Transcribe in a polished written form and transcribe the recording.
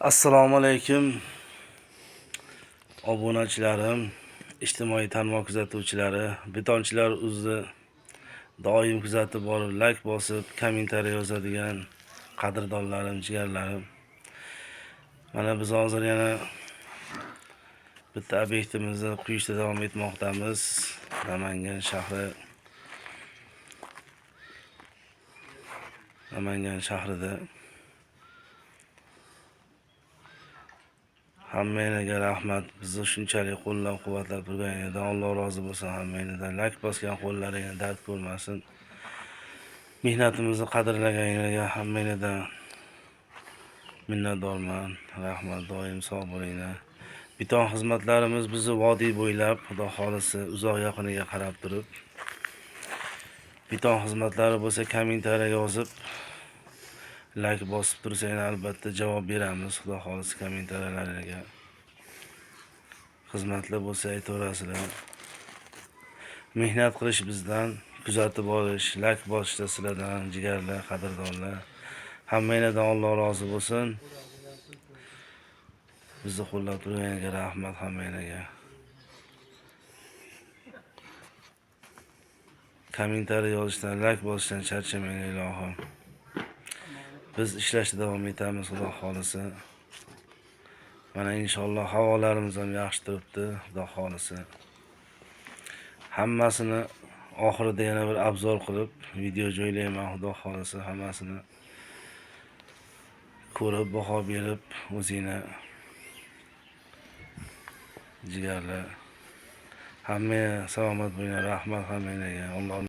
Assalomu alaykum obunachilarim, ijtimoiy tarmoq kuzatuvchilari, betonchilar o'zi doim kuzatib borib, like bosib, kommentariy yozadigan qadrdonlarim, jigarlarim. Mana biz hozir yana bitta obyektimizni quyishda davom etmoqdamiz. Namangan shahri, Namangan shahrida. Hammanglarga rahmat. Bizni shunchalik qo'llab-quvvatlab turganingizdan Alloh rozi bo'lsin hammanglardan. Like bosgan qo'llaringni dard ko'rmasin. Mehnatimizni qadrlaganinglarga hammanglardan minnatdorman. Rahmat, doim sog' bo'linglar. Beton xizmatlarimiz bizni vodiy bo'ylab, Xudo xolisi uzoq yaqiniga qarab turib, beton xizmatlari bo'lsa kommentariya yozib, like bosib tursanglar albatta javob beramiz. Xudo xolisi kommentariyalariga. Xizmatlar bo'lsa aytaverasizlar. Mehnat qilish bizdan, kuzatib borish, like bosishda sizlardan, jigarlar, qadrdonlar. Hammanglardan Alloh rozi bo'lsin. Bizni qo'llab turganiga rahmat hammanglarga. Kommentariy yozishdan, like bosishdan charchamanglar ilohim. Biz ishlashda davom etamiz, Xudo xolisi. Mana inshaalloh havolarimiz ham yaxshi turibdi, Xudo xolisi. Hammasini oxirida yana bir obzor qilib video joylayman, Xudo xolisi hammasini ko'rib, baho berib o'zinglar jigarlar. Hamma salomat bo'linglar, rahmat hammanglarga. Alloh